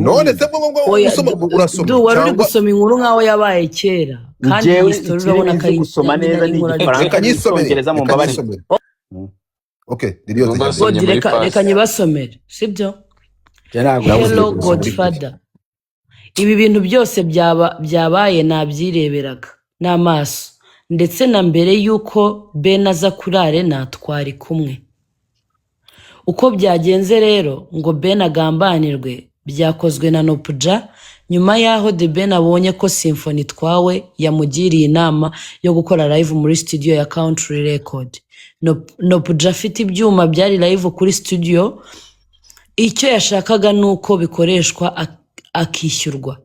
None se ngo Oya, usoma urasoma du wari uri cyangwa gusoma inkuru nk'aho yabaye kera, kandi Njyewe iyi story ikirimi urabona ko nzi ari gusoma nyine neza ari ni inkuru ariko. Igifaransa Reka nyisomere. n'Icyongereza, Reka mumbabarire. nyisomere. Okay, Liliose. Numva Jya. nsomye God, muri reka pasi. nyibasomere, sibyo? Njye ntabwo Nabuze Hello ibyo gusoma muri Godfather, ibi bintu byose byaba byabaye nabyireberaga n'amaso, ndetse na mbere y'uko Ben aza kuri arena twari kumwe. Uko byagenze rero ngo Ben agambanirwe, byakozwe na Noopja nyuma y'aho The Ben abonye ko Symphony itwawe. Yamugiriye inama yo gukora live muri studio ya Country Record. Noopja afite ibyuma byari live kuri studio, icyo yashakaga ni uko bikoreshwa akishyurwa.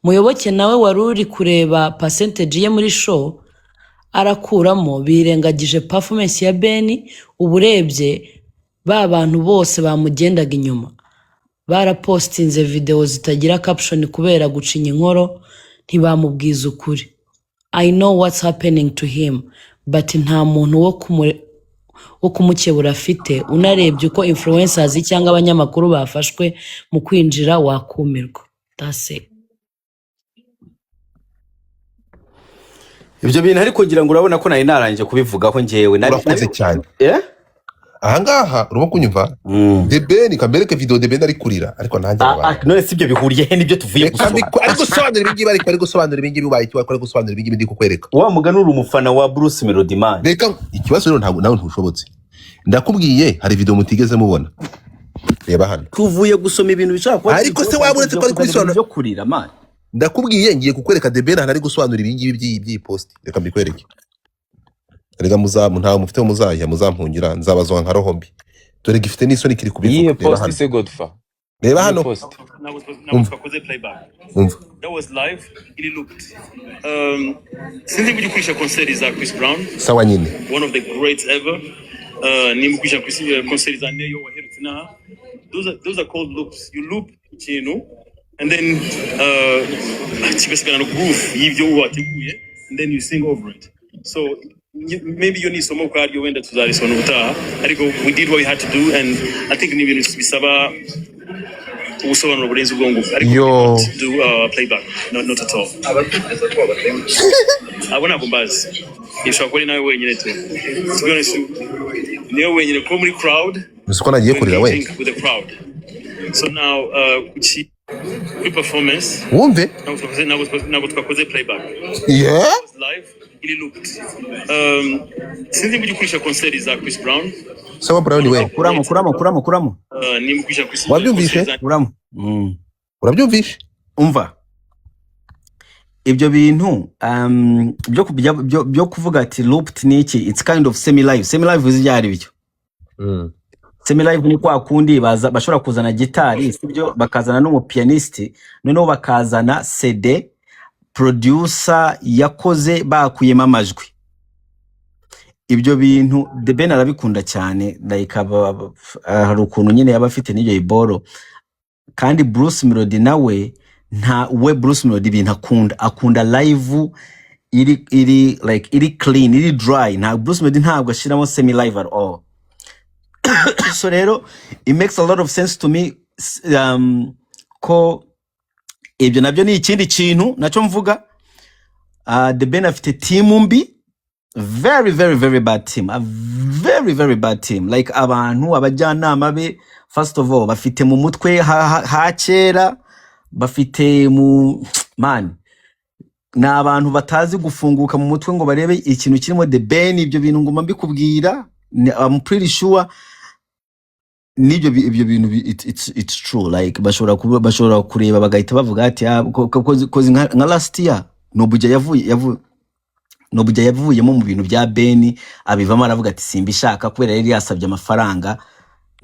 Muyoboke nawe wari uri kureba percentage ye muri show arakuramo, birengagije performance ya Ben. Ubu urebye ba bantu bose bamugendaga inyuma barapostinze video zitagira caption kubera gucinya inkoro, ntibamubwiza ukuri. I know what's happening to him, but nta muntu wo kumukebura afite. Unarebye uko influencers cyangwa abanyamakuru bafashwe mu kwinjira, wakumirwa. That's it. Ibyo bintu ariko ngira ngo urabona ko nari narangije kubivugaho njyewe. Urakoze cyane. Eh? Ahangaha urimo kunyumva? The Ben, kambereke video The Ben ari kurira, ariko nanjye Ah, nabaye. ah, none si ibyo bihuriye he n'ibyo tuvuye Reka gusoma? ari gusobanura ibingibi, ariko ari gusobanura ibingibi ubaye iki, ari gusobanura ibingibi ndi kukwereka. Wa mugani, uri umufana wa Bruce Melody, man. Reka, ikibazo rero ntabwo nawe ntushobotse. Ndakubwiye, hari video mutigeze mubona, reba hano. Tuvuye gusoma ibintu bishobora kuba Ariko se waba uretse ko ari kuzana ibintu kubisobanura? byo kurira, man. Ndakubwiye, ngiye kukwereka The Ben ahantu ari gusobanura ibingibi by'iyi post. Reka mbikwereke. Reka muzamu ntawe mufite muzajya muzampungira, nzabazwa nka roho mbi. Dore gifite n'isoni kiri kubivuga. Iyihe Reba post hano. se, Godfa? Reba Iyihe hano. post? Ntabwo Umva. twakoze playback. Umva. That was live, iri looped. Sinzi niba ujya ukurikira concert za Chris Brown, Sawa nyine. one of the greats ever. Nimba ukurikira concert za Ne-Yo waherutse inaha, those are called loops. You loop ikintu and then kigasigarana groove y'ibyo wateguye, and then you sing over it. So maybe iyo ni isomo ubwaryo, wenda tuzarisoma ubutaha, ariko we did what we had to do, and I think ni ibintu bisaba ubusobanuro burenze ubwo ngubwo, ariko we Yo. did not do playback. No, not at all. Abo ntabwo mbazi, ishobora kuba ari nawe wenyine tu. To be honest, niwe wenyine kuba muri crowd. Uzi ko nagiye kurira we? Engaging with the crowd. So now kuri performance, Wumve. ntabwo twakoze playback. Was live, iri looped. Sinzi niba ujya ukurikira concert za Chris Brown, Sawa Brown we. Kuramo, kuramo, kuramo, kuramo. Nimba ukurikira Chris Wabyumvishe? concert za Kuramo. Urabyumvishe? Umva, ibyo bintu byo kuvuga ati looped ni iki, it's kind of semi live. Semi live uzi ibyo ari byo? Semi live ni kwa kundi baza bashobora kuzana gitari, sibyo, bakazana n'umupianiste, noneho bakazana CD producer yakoze bakuyemo amajwi. Ibyo bintu The Ben arabikunda cyane, like hari ukuntu nyine yaba afite n'ibyo iboro. Kandi Bruce Melody nawe nta we, Bruce Melody ibintu akunda, akunda live iri like iri clean, iri dry. Nta Bruce Melody ntabwo ashiramo semi live at all. So rero it makes a lot of sense to me ko ibyo nabyo ni ikindi kintu nacyo mvuga. The Ben afite team mbi, very very very bad team, a very very bad team. Like abantu abajyanama be, first of all, bafite mu mutwe ha kera, bafite mu man, ni abantu batazi gufunguka mu mutwe ngo barebe ikintu kirimo The Ben. Ibyo bintu nguma mbikubwira, I'm pretty sure n'ibyo ibyo bintu it's true. Like bashobora kuba bashobora kureba bagahita bavuga ati ah, 'cause nka last year Noopja yavuye Noopja yavuyemo mu bintu bya Ben, abivamo, aravuga ati simbishaka, kubera yari yasabye amafaranga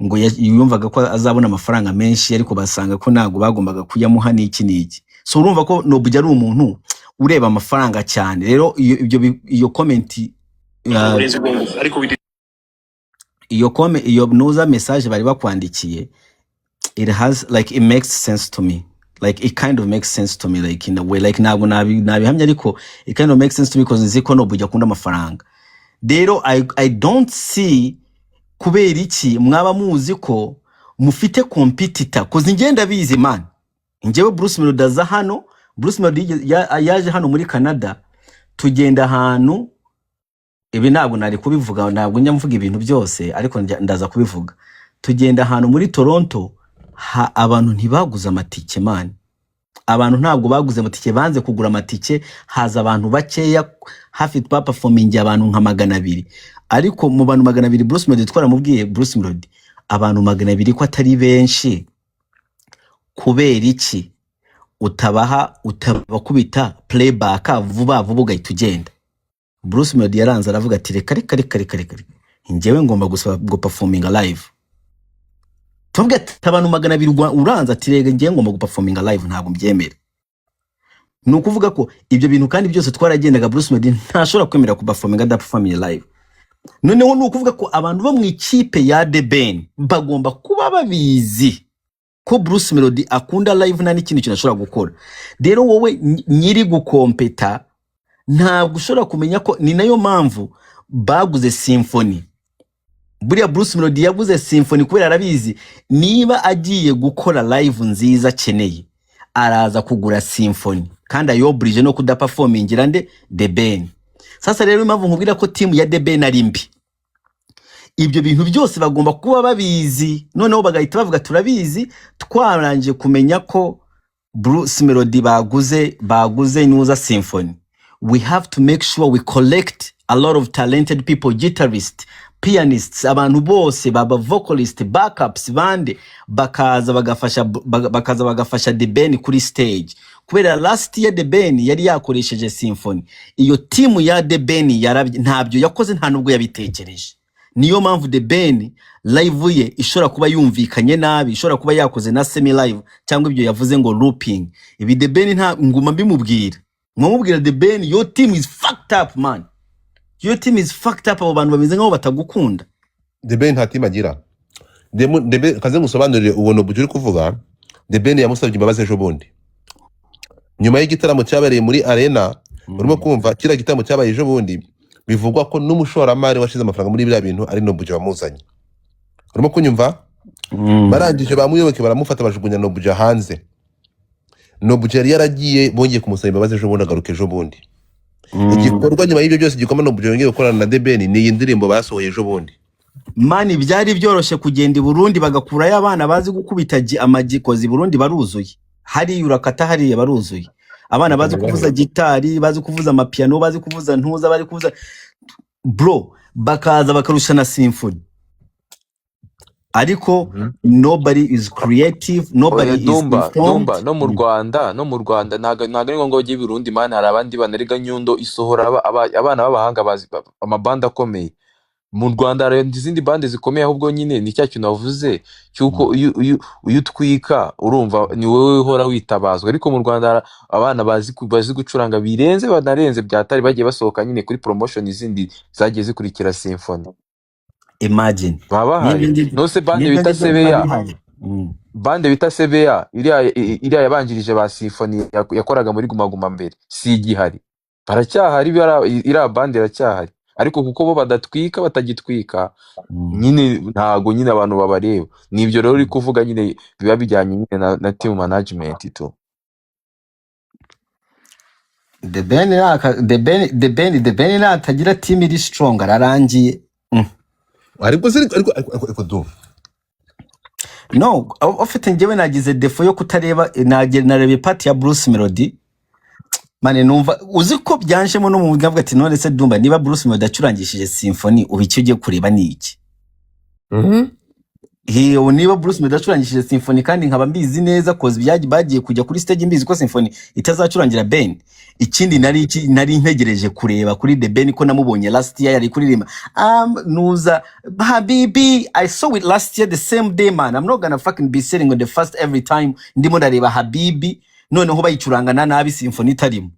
ngo yumvaga ko azabona amafaranga menshi, ariko basanga ko ntabwo bagombaga kuyamuha n'iki n'iki. So urumva ko Noopja ari umuntu ureba amafaranga cyane. Rero iyo ibyo iyo comment Uburenze ubwo ngubwo, ariko we did iyo nuza message bari bakwandikiye, it has like it makes sense to me, like it kind of makes sense to me, like in a way, like ntabwo nabihamya, ariko it kind of makes sense to me because nzi ko Noopja akunda amafaranga. Rero I don't see kubera iki mwaba muzi ko mufite competitor, 'cause njye ndabizi, man. Njyewe Bruce Melody aza hano, Bruce Melody yaje hano muri Canada, tugenda ahantu. Ibi ntabwo nari kubivuga, ntabwo njya mvuga ibintu byose, ariko ndaza kubivuga. Tugenda ahantu muri Toronto, abantu ntibaguze amatike, man. Abantu ntabwo baguze amatike, banze kugura amatike, haza abantu bakeya. Hafi twaperformingiye abantu nka 200, ariko mu bantu 200 Bruce Melody twaramubwiye: "Bruce Melody, abantu 200 ko atari benshi, kubera iki utabaha, utabakubita playback vuba vuba ugahita ugenda?" Bruce Melody yaranze aravuga ati: "Reka, reka, reka, reka, reka, reka. Njyewe ngomba gusaba guperforminga live." Tuvuge ati abantu 200 uranze ati: "Rega njyewe ngomba guperforminga live, ntabwo mbyemera." Ni ukuvuga ko ibyo bintu kandi byose twaragendaga, Bruce Melody ntashobora kwemera kuperforminga adaperforminga live. Noneho ni ukuvuga ko abantu bo mu ikipe ya The Ben bagomba kuba babizi ko Bruce Melody akunda live, nta n'ikindi kintu ashobora gukora. Rero wowe nyiri gukompeta ntabwo ushobora kumenya ko ni nayo mpamvu baguze Symphony. Buriya Bruce Melody yaguze Symphony kubera arabizi, niba agiye gukora live nziza akeneye, araza kugura Symphony kandi ayoburije no kudaperformingira nde? The Ben. Sasa rero impamvu nkubwira ko team ya The Ben ari mbi, ibyo bintu byose bagomba kuba babizi, noneho bagahita bavuga: "Turabizi, twarangije kumenya ko Bruce Melody baguze nuza Symphony. We have to make sure we collect a lot of talented people, guitarists, pianists, abantu bose baba vocalist, backups, bande, bakaza bagafasha The Ben kuri stage." Kubera last year The Ben yari yakoresheje Symphony, iyo team ya The Ben ntabyo yakoze, nta nubwo yabitekereje. Niyo mpamvu The Ben live ye ishobora kuba yumvikanye nabi, ishobora kuba yakoze na semi live cyangwa ibyo yavuze ngo looping. Ibi The Ben nta nguma mbimubwira, nkamubwira: "The Ben, your team is fucked up, man. Your team is fucked up. Abo bantu bameze nkaho batagukunda." The Ben nta team agira. The Ben, kaze ngusobanurire, ubona uburyo uri kuvuga. The Ben yamusabye imbabazi ejo bundi nyuma y'igitaramo cyabereye muri arena. Urimo kumva, kiriya gitaramo cyabaye ejo bundi, bivugwa ko n'umushoramari washize amafaranga muri biriya bintu ari Noopja wamuzanye. Urimo kunyumva? Barangije bamuyoboke, baramufata, bajugunya Noopja hanze. Noopja yari yaragiye, bongeye kumusaba imbabazi ejo bundi, agaruka ejo bundi. Igikorwa nyuma y'ibyo byose gikoma Noopja yongeye gukorana na The Ben ni iyi ndirimbo basohoye ejo bundi. Man, byari byoroshye kugenda i Burundi bagakurayo abana bazi gukubita amagikozi. I Burundi baruzuye hariya, urakata hariya baruzuye abana bazi kuvuza gitari, bazi kuvuza amapiano, bazi kuvuza ntuza, bazi kuvuza bro, bakaza bakarusha na Symphony, ariko nobody is creative, nobody Oya is Dumba, informed. Dumba, no mu Rwanda, no mu Rwanda ntabwo ari ngombwa bajye i Burundi, man. Hari abandi bana rega. Nyundo isohora abana b'abahanga bazi amabandi akomeye. Mu Rwanda hari izindi bande zikomeye, ahubwo nyine ni cya kintu wavuze cy'uko iyo utwika, urumva ni wowe uhora witabazwa. Ariko mu Rwanda hari abana bazi gucuranga birenze, banarenze byatari, bagiye basohoka nyine kuri promotion izindi zagiye zikurikira Symphony. Imagine. Baba bahari. N'ibyo ngibyo nose bande n'ibyo bita ngibyo biba Sebeya, bihari. Bande bita Sebeya, iriya yabanjirije ba Symphony, yakoraga muri Guma Guma mbere, si igihari? Baracyahari, iriya bande iracyahari, ariko kuko bo badatwika, batagitwika nyine, ntago nyine abantu babareba. Nibyo rero uri kuvuga nyine biba bijyanye nyine na team management tu. The Ben natagira team iri strong ararangiye. Ariko se ariko du No, ufite njyewe nagize défaut yo kutareba, narebye part ya Bruce Melody, man, numva uzi ko byanjemo no mu ndavuga ati: "None se Dumba, niba Bruce Melody acurangishije Symphony, ubu icyo ugiye kureba ni iki?" Hewe, niba Bruce Melody acurangishije Symphony kandi nkaba mbizi neza, cause bagiye kujya kuri stage mbizi ko Symphony itazacurangira Ben. Ikindi nari ntegereje kureba kuri The Ben, ko namubonye last year yari kuririmba nuza Habibi. I saw it last year the same day, man. I'm not gonna fucking be sitting on the first every time ndimo ndareba Habibi, noneho bayicurangana nabi, Symphony itarimo.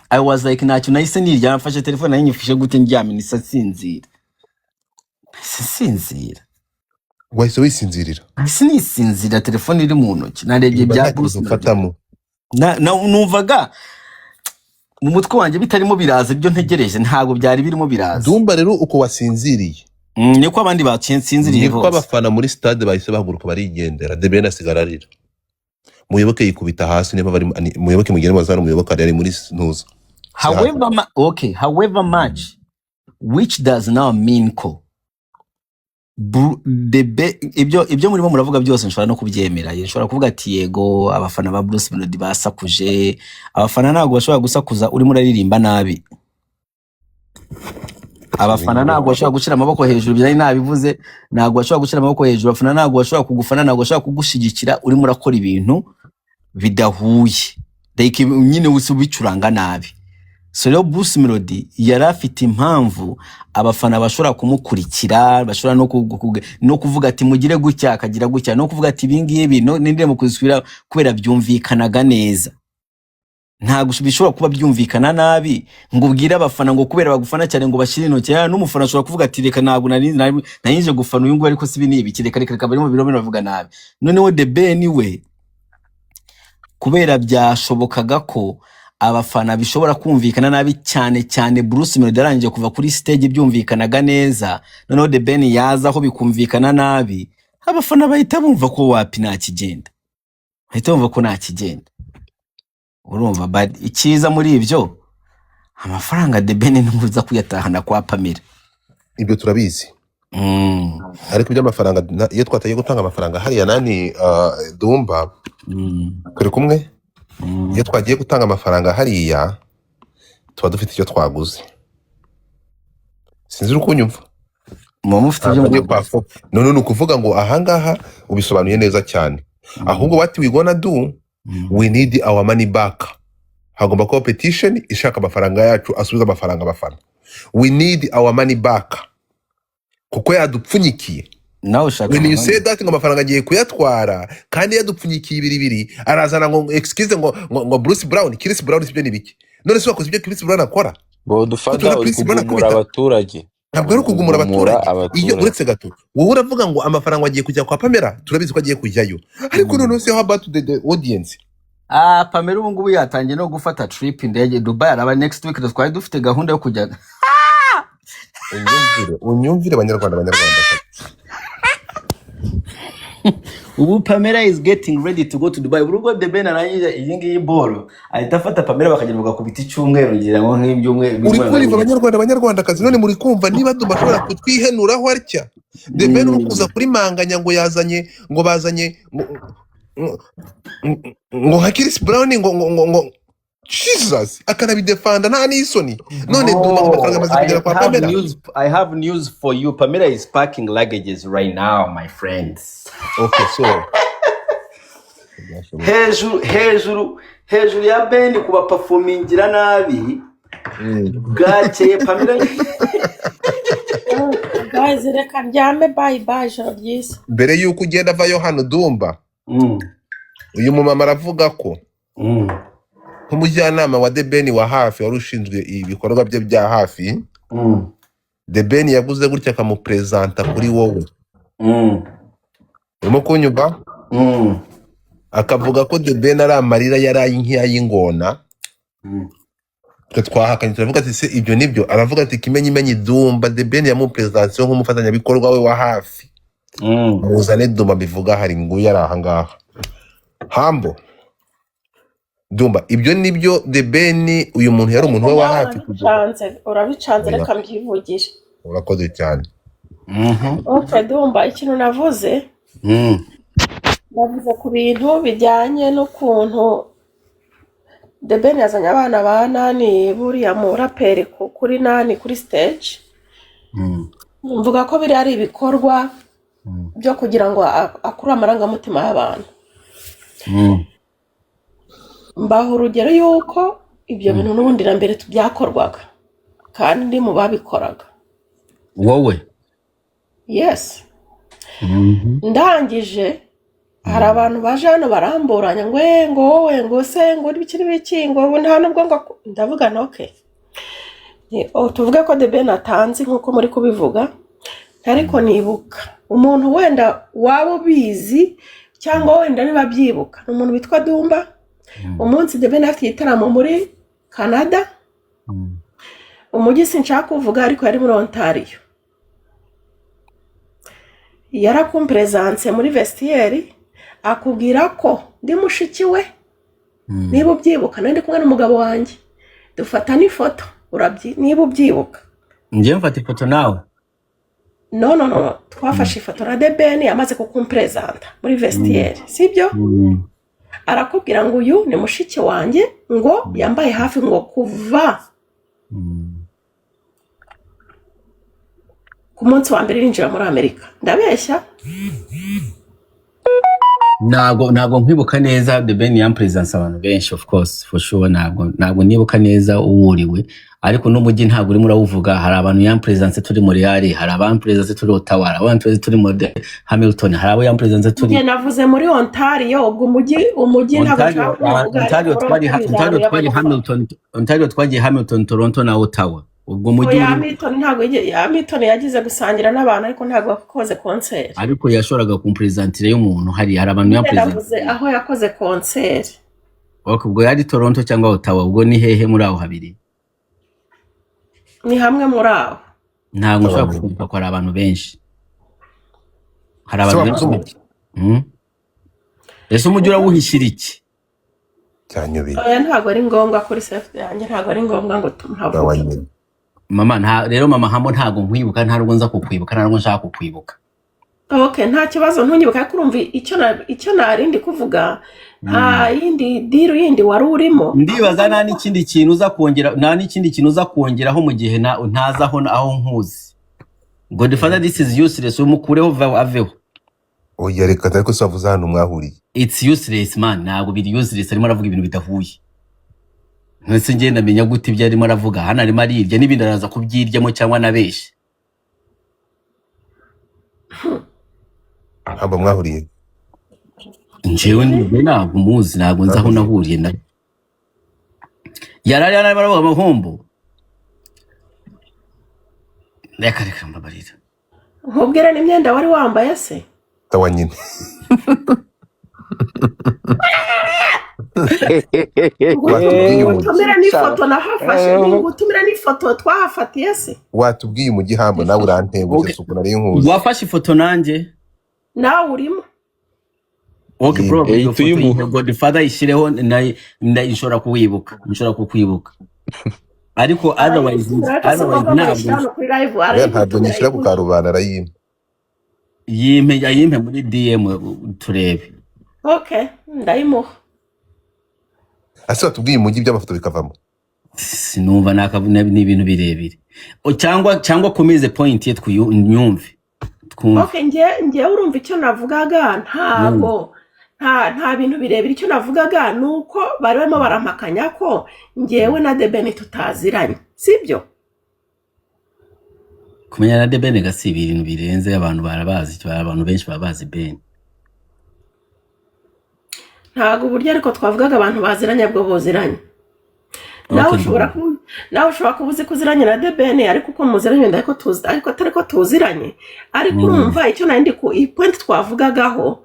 I was like, ntacyo nahise nirya, mfashe telefone nari nyifishe gute, ndyamye nisa sinzira, nahise nsinzira. Wahise wisinzirira? Nahise nisinzira, telefone iri mu ntoki, narebye Numva bya nta Bruce kintu Melody. mfatamo. Numvaga mu mutwe wanjye bitarimo biraza, ibyo ntegereje ntabwo byari birimo biraza. Dumba, rero uko wasinziriye Niko abandi batsinziriye Niko bose. Abafana muri stade bahise bahaguruka barigendera, The Ben asigara arira, Muyoboke yikubita hasi. Niba bari Muyoboke mugende mazana Muyoboke ari muri ntuza. However, okay, however much, which does now mean ko ibyo murimo muravuga byose nshobora no kubyemera. Nshobora kuvuga ati yego, abafana ba Bruce Melody basakuje. Abafana ntabwo bashobora gusakuza urimo uraririmba nabi. Abafana ntabwo bashobora gushyira amaboko hejuru, byari nabivuze, ntabwo bashobora gushyira amaboko hejuru. Abafana ntabwo bashobora kugufana, ntabwo bashobora kugushyigikira urimo urakora ibintu bidahuye, like nyine wese ubicuranga nabi. So rero Bruce Melody yari afite impamvu abafana bashobora kumukurikira, bashobora no kuvuga ati mugire gutya, akagira gutya, no kuvuga ati ibi ngibi no ninde mu kuzisubira, kubera byumvikanaga neza. Ntabwo bishobora kuba byumvikana nabi ngo ubwire abafana ngo kubera bagufana cyane ngo bashyire intoki. N'umufana ashobora kuvuga ati reka, ntabwo nari nje gufana uyu nguyu, ariko si ibi ni ibiki? Reka reka reka, barimo birimo baravuga nabi. Noneho The Ben we, kubera byashobokaga ko abafana bishobora kumvikana nabi cyane cyane Bruce Melody arangije kuva kuri stage byumvikanaga neza, noneho The Ben yaza aho bikumvikana nabi, abafana bahita bumva ko wapi, nta kigenda, bahita bumva ko nta kigenda. Urumva, but icyiza muri ibyo, amafaranga The Ben ntuza kuyatahana kwa Pamela. Ibyo turabizi. Ariko iby'amafaranga iyo twatagiye gutanga amafaranga hariya nani, Dumba, turi kumwe. Iyo twagiye gutanga amafaranga hariya tuba dufite icyo twaguze. Sinzi uri kunyumva. Muba mufite ibyo Ntabwo ari mwaguze. kwa none ni ukuvuga ngo ahangaha ubisobanuye neza cyane. Ahubwo what we gonna do, we need our money back. Hagomba kuba petition ishaka amafaranga yacu, asubiza amafaranga abafana. We need our money back kuko yadupfunyikiye. Nawe ushaka When you say amafaranga. that ngo amafaranga agiye kuyatwara kandi yadupfunyikiye ibiri ibiri, arazana ngo excuse ngo Bruce Brown, Chris Brown, sibyo ni biki? None se wakoze ibyo Chris Brown akora? Ko Godfather, tubona uri Chris Brown kugumura akubita. abaturage. Ntabwo ari ukugumura Kugumura abaturage iyo abaturage. Uretse gato, wowe uravuga ngo amafaranga agiye kujya kwa Pamela, turabizi ko agiye kujyayo, ariko noneho se how about the audience? Ah, Pamela ubu ngubu yatangiye no gufata trip, indege Dubai araba next week, twari dufite gahunda yo kujya. Unyumvire, unyumvire, Banyarwanda, Banyarwanda. Ubu Pamela is getting ready to go to Dubai. Buri ubwo The Ben arangije iyi ngiyi boro, ahita afata Pamela bakagenda bagakubita icyumweru, ngira ngo nk'ibyumweru. Uri kumva, Abanyarwanda, Abanyarwandakazi, none muri kumva niba Dumba ashobora kutwihenuraho atya? The Ben uri kuza kuri manganya ngo yazanye, ngo bazanye ngo nka Chris Brown, ngo Jesus, akanabidefanda nta n'isoni. None Dumba ngo amafaranga amaze I kugera kwa have Pamela. news, I have news for you. Pamela is packing luggages right now, my friends. Okay, so Hejuru ya Ben kubaperformingira nabi, bwakeye Pamela. Guys, reka ndyame. Bye bye, ijoro ryiza. Mbere y'uko ugenda avayo hano, Dumba, uyu mumama aravuga ko nk'umujyanama wa The Ben wa hafi, wari ushinzwe ibikorwa bye bya hafi, The Ben yaguze gutya akamuperezanta kuri wowe. Urimo kunyumva? Mm. Akavuga ko The Ben ari amarira yari nk'ay'ingona. Twe twahakanye, turavuga ati se ibyo nibyo? Aravuga ati kimenyimenyi Dumba, The Ben yamuperezansiyo nk'umufatanyabikorwa we wa hafi. Muzane Dumba bivuga, hari nguyu ari ahangaha hambo. Dumba, ibyo nibyo? The Ben uyu muntu yari umuntu we wa Nawe hafi kugeza urabicanze, urabicanze. Oya, Reka mbyivugire. Urakoze cyane. Okay, Dumba, ikintu navuze, navuze ku bintu bijyanye n'ukuntu The Ben yazanye abana ba nani, buriya muraperi kuri nani, kuri stage. Mvuga ko biriya ari ibikorwa byo kugira ngo akurure amarangamutima y'abantu. Mbaha urugero y'uko ibyo bintu n'ubundi na mbere byakorwaga kandi mu babikoraga. Wowe? Yes. Ndangije hari abantu baje hano baramburanya ngo ngo wowe, ngo se, ngo ibiki n'ibiki, ngo ubu nta nubwo, ngo ndavuga nti okay. Oh, tuvuge ko The Ben atanzi nk'uko muri kubivuga, ariko nibuka umuntu wenda waba ubizi cyangwa wenda niba abyibuka, ni umuntu witwa Dumba. Umunsi The Ben afite igitaramo muri Canada, umujyi sinshaka kuvuga, ariko yari muri Ontario. Yarakumperezanse muri vestiaire, akubwira ko ndi mushiki we. Niba ubyibuka, nari ndi kumwe n'umugabo wanjye, dufata n'ifoto. Niba ubyibuka. Njyewe mfata ifoto nawe? No, no, no, twafashe ifoto na The Ben amaze kukumperezanta muri vestiaire, sibyo? Mm. Arakubwira ngo uyu ni mushiki wanjye, ngo yambaye hafi ngo kuva ku munsi wa mbere yinjira muri Amerika. Ndabeshya? Ntabwo nkwibuka neza. The Ben yampresence abantu benshi, of course, for sure. Ntabwo nibuka neza uwuriwe, ariko n'umujyi ntabwo urimo urawuvuga. Hari abantu yampresence turi Montreal, hari abampresence turi Ottawa, hari abampresence turi muri Hamilton, hari abo yampresence turi Njye navuze muri Ontario. Ubwo umujyi ntabwo Ontario. nshaka kuwuvuga, Ontario ariko muri twari Ontario Ontario ahantu twari y'amagufwa. Hamilton, Ontario twagiye Hamilton, Toronto na Ottawa. Ubwo mujyi Oya, uri Hamilton ntabwo Hamilton yagize gusangira n'abantu, ariko ntabwo yakoze concert. Ariko yashoboraga kumpresentire y'umuntu hari abantu Njye yampresente. navuze aho yakoze concert. Okay, ubwo yari Toronto cyangwa Ottawa. Ubwo ni hehe muri aho habiri? Ni hamwe muri aho. Ntabwo nshobora Abantu. kukumva ko hari abantu benshi, hari Se abantu benshi. wavuze umujyi. Ese umujyi urawuhishyira iki? Cyanyobeye. Oya, ntabwo ari ngombwa kuri safety yanjye, ntabwo ari ngombwa ngo mpavuge. Wanyobeye. Mama, nta rero mama hamo, ntabwo nkwibuka, nta nubwo nza kukwibuka, nta nubwo nshaka kukwibuka. Okay, nta kibazo, ntunyibuka, ariko urumva icyo narindi kuvuga, nta yindi deal yindi wari urimo. Ndibaza nta n'ikindi kintu uza kongera, nta n'ikindi kintu uza kongeraho mu gihe ntazi aho nkuzi. Godfather, this is useless. Umukureho, aveho. Oya, reka, ariko se wavuze ahantu mwahuriye? It's useless, man. Ntabwo biri useless, arimo aravuga ibintu bidahuye. Ntese ngenda ndamenya gute ibyo arimo aravuga hano? Arimo arirya n'ibindi, araza kubyiryamo cyangwa anabeshye. Ntabwo mwahuriye? Njyewe nibwo ntabwo muzi, ntabwo nzi aho nahuriye nawe. Yari arimo aravuga amahombo. Reka, reka, mbabarira. Nkubwire n'imyenda wari wambaye se? Tawa nyine. Watubwiye umujyi. Ngutumire n'ifoto nahafashe, ngutumire n'ifoto twahafatiye se? Watubwiye umujyi hambo, nawe urantengushye. Okay. Si ukuntu ari inkuzi. Wafashe ifoto nanjye? Nawe urimo. Okay, Yego. bro, iyo foto tuyimuha. ya Godfather ishyireho, nshobora kuwibuka, nshobora kukwibuka, ariko otherwise Arayigutumira, ariko si otherwise ngombwa ngo ntabwo ayishyire hano kuri live. Oya, ntabwo Arayigutumira, nyishyira ku ayiguhe. karubanda, arayimpa. Yimpe, ayimpe muri DM turebe. Okay, ndayimuha. Ase watubwiye umujyi by'amafoto bikavamo. Sinumva ni ibintu birebire. Cyangwa komeze point ye twiyumve, twumve. Okay, nge urumva icyo navugaga, ntabwo nta bintu birebire. Icyo navugaga ni uko bari barimo barampakanya ko ngewe na The Ben tutaziranye, sibyo? Kumenya na The Ben gasi ibintu birenze, abantu barabazi, abantu benshi baba bazi Ben. Ntabwo uburyo, ariko twavugaga abantu baziranye bwo buziranye nawe. Okay. Ushobora kuba nawe ushobora kuba uzi ko uziranye na The Ben, ariko uko muziranye wenda ariko tuzi, ariko atari ko tuziranye, ariko urumva icyo nari ndi ku iyi point twavugagaho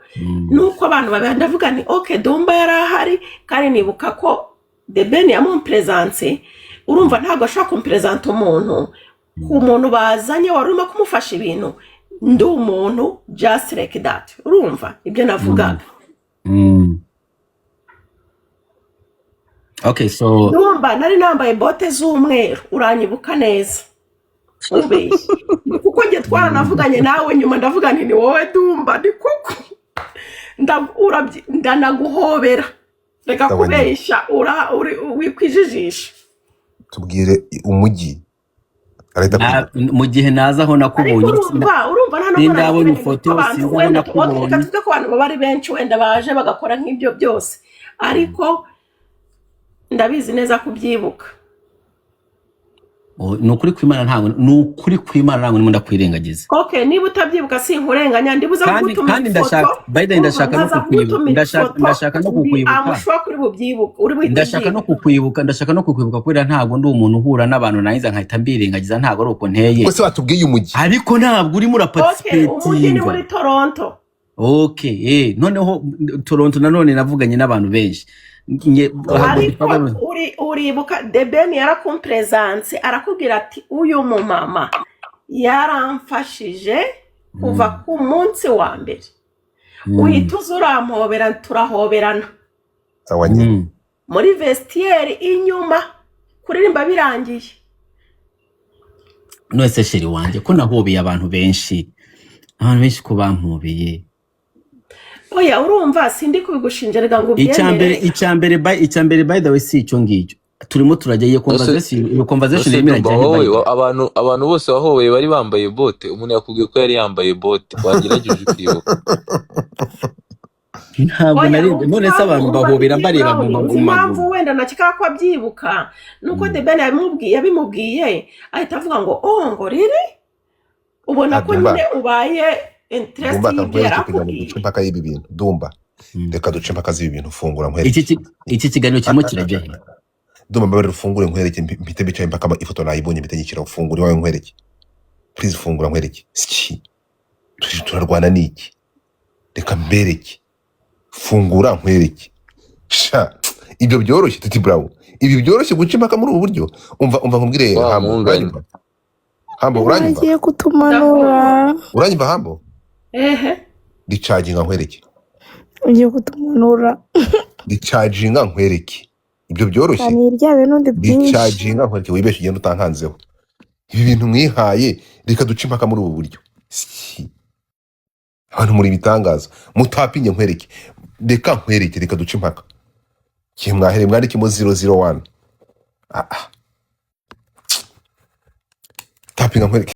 ni uko abantu babiri, ndavuga nti okay, Dumba yari ahari, kandi nibuka ko The Ben yamumperezanse. Urumva ntabwo ashobora kumperezanta umuntu ku muntu bazanye wari urimo kumufasha ibintu, ndi umuntu just like that. Urumva ibyo navugaga? Okay, so Ndumva nari nambaye bote z'umweru, uranyibuka neza, ubeshye, kuko njye twaranavuganye nawe nyuma, ndavuga nti ni wowe Dumba, ni kuko ndanaguhobera, reka Sawa nyine. kubeshya, wikwijijisha. Tubwire umujyi arahita akwibuka. Mu gihe naza aho Ariko nakubonye urumva nta nubwo sindabona nabikwereka ifoto, ko abantu sinzi aho wenda, okay, reka nakubonye. tuvuge ko abantu baba ari benshi, wenda baje bagakora nk'ibyo byose, ariko ndabizi neza kubyibuka. Oh, ni ukuri kw'Imana, ntabwo ni ukuri kw'Imana, ntabwo ndimo ndakwirengagiza. Okay, niba utabyibuka sinkurenganya, ndibuza Kandi kugutumira kandi ifoto. ndashaka, by the way, Urumva ndashaka no ndaza kukwibuka. kugutumira Ndashaka ifoto. ndashaka no Ndi kukwibuka. amushuwa kuri bubyibuke, uri buhite Ndashaka no ubyibuka. kukwibuka, ndashaka no kukwibuka, kubera ntabwo ndi umuntu uhura n'abantu narangiza nkahita mbirengagiza, ntabwo ari uko nteye. Ko se watubwiye umujyi? Ariko ntabwo urimo Okay, umujyi ni uraparticipatinga. muri Toronto. Okay, noneho Toronto nanone navuganye n'abantu benshi. Ariko uribuka The Ben yarakumperezanse, arakubwira ati uyu mumama yaramfashije. Kuva ku munsi wa mbere uhita uza urampobera, turahoberana Sawa nyine. Muri vestiaire inyuma, kuririmba birangiye. None se chéri wanjye, ko nahobeye abantu benshi, abantu benshi ko bampobeye? Oya, urumva sindi kubigushinja, reka ngo Icya mbere, ubyemere. Icya mbere, by the way, si icyo ngicyo turimo turajya. Iyo Ese conversation, iyo conversation ese irimo Dumba, irajya he, by wowe the way? abantu bose wahobeye bari bambaye bote? Umuntu yakubwiye ko yari yambaye bote, wagerageje ukibuka? Ntabwo Oya, narebye. uzi None se impamvu, abantu umva, bahobera Titi mbareba mu Brown, mu uzi impamvu maguru? Wenda nakeka ko abyibuka nuko The Ben yabimubwiye ahita avuga ngo "Oh," ngo riri ubona Ah, ko Dumba, nyine ubaye interest Dumba, y'ibyo kankwereke kugira ngo yarakubwiye. duce impaka y'ibi bintu. Dumba, reka duce impaka z'ibi bintu. Fungura nkwereke. Iki kiganiro kirimo kirajya he? Dumba, mbabarira, ufungure nkwereke, mpite bicaye impaka. Ifoto nayibonye, mpite nyishyira. Ufungure iwawe nkwereke, please. Fungura nkwereke. Siki turarwana n'iki? Reka mbereke. Fungura nkwereke. Sha, ibyo byoroshye, Titi Brown, ibi byoroshye guca impaka muri ubu buryo. Umva, umva nkubwire. Wa Hambo, mungane. uranyumva Hambo? Uranyumva? Bagiye kutumanura. Uranyumva Hambo? Ehe. Ricaginga nkwereke. Ugiye kutumanura. Ricaginga nkwereke, ibyo byoroshye. Cyane bya bintu byinshi. Ricaginga nkwereke, wibeshye ugenda utankanzeho. Ibi bintu mwihaye, reka duce impaka muri ubu buryo. Si abantu muri ibitangaza. Mutapinge nkwereke, reka nkwereke, reka duce impaka. Igihe mwahereye mwandikemo 001. Ah, ah. Tapinga nkwereke.